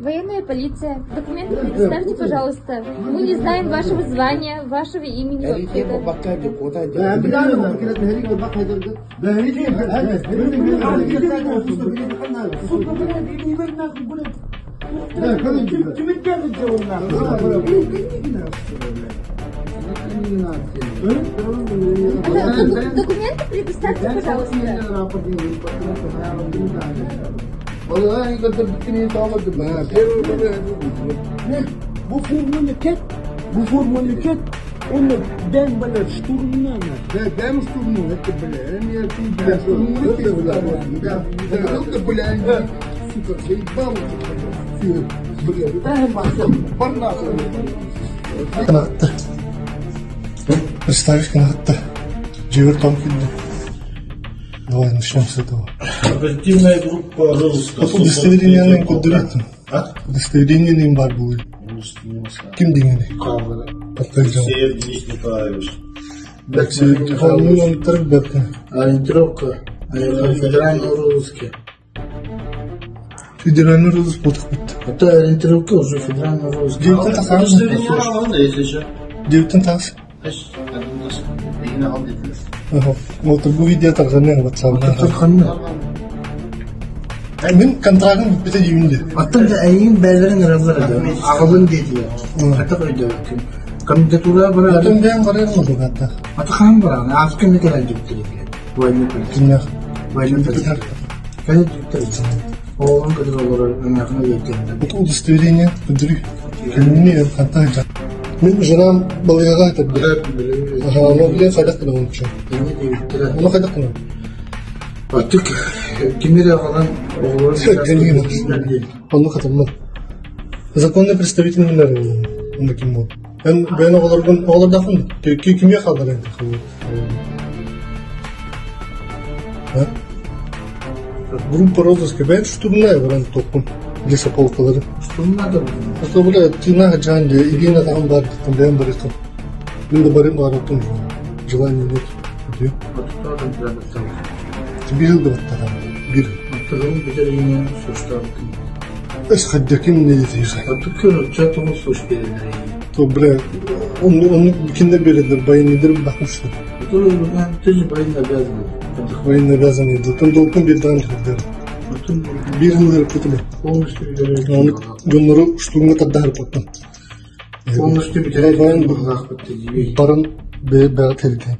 Военная полиция. Документы предоставьте, пожалуйста. Мы не знаем вашего звания, вашего имени вообще-то. Документы предоставьте, пожалуйста. Бу форманы кет, бу форманы кет, оны дэм бля штурмна. Да, дэм штурму, это бля, я бля, штурму, это бля, это бля, сука, заебал, бля, барнахуй. Канатты. Представишь, канатты. Дьиэбэр тоҥ киирдим. Давай начнем с этого. Оперативная группа розыска. Удостоверениены көрдөрөттүм. А? Удостоверениены баар буолуй. Ким диҥини? Алексеев Денис Николаевич. Алексеев Бэркэ. Ориентировка. Федеральный розыске. Федеральный розыск буолтахпыт. Это ориентировка уже федеральный розыск. Девятин тахаас. Девятин тахаас. Вот бу видео тарҕаныаҥ ватсабынан. Мин контрагым бүппүтэ диибин дии. Оттон да эйигин бэйэлэрин ыраллар этэ. Аҕабын диэтилэр. Хата өйдөөбүккүн. Кандидатура барар. Оттон бэйэм барыам адвокаттаах. Аты хаан бараҕын? Ааспыт кэмҥэ кэлэн дьүктэр этилэр. Военный полиция. Кимнээх? Военный полиция. Кэлэн дьүктэр Оҕолорун кытары олорор ымыахына үөрдүөхтэр. Это удостоверение көрдөрүү. Кэлинни хантан сылдьар. Мин женам балыыһаҕа көрдө. Аха, ону билэн хайдах гынабын чё? Ону хайдах гынабын? Аттык кими эрэ аҕалан оҕолорун Онну хатаммат. Законный представитель онно ким буол? Эн бэйэн оҕолоргун оҕолордааххын кимиэ хаалларыаҥ А? Группа розыска бэйэн штурмная баран топпун лесополкалары. Штурмнада А бля, тыына жан де илиин атаҕым баар диттим бэйэм барыахтым. Мин да барым баарыттым желания нет. Үтүө. Биир да баттаҕам. Биир. Аттыгым бүтэр суштаабытым. Эс хаддаким не диир. Аттык көрөччө тоҕус суш берилер. То бля, он он кинде берилер, военныйдыр бакмышты. Ты же военно обязан. Военно обязан edi. Там долкун bir даҕаны кырдыр. Биир сыл ырыппытым. Полностью Оны дьоннору штурмга тардаһарбыппын. Полностью бүтэрэн Баран бэйэ бэҕэ тэрилтэ.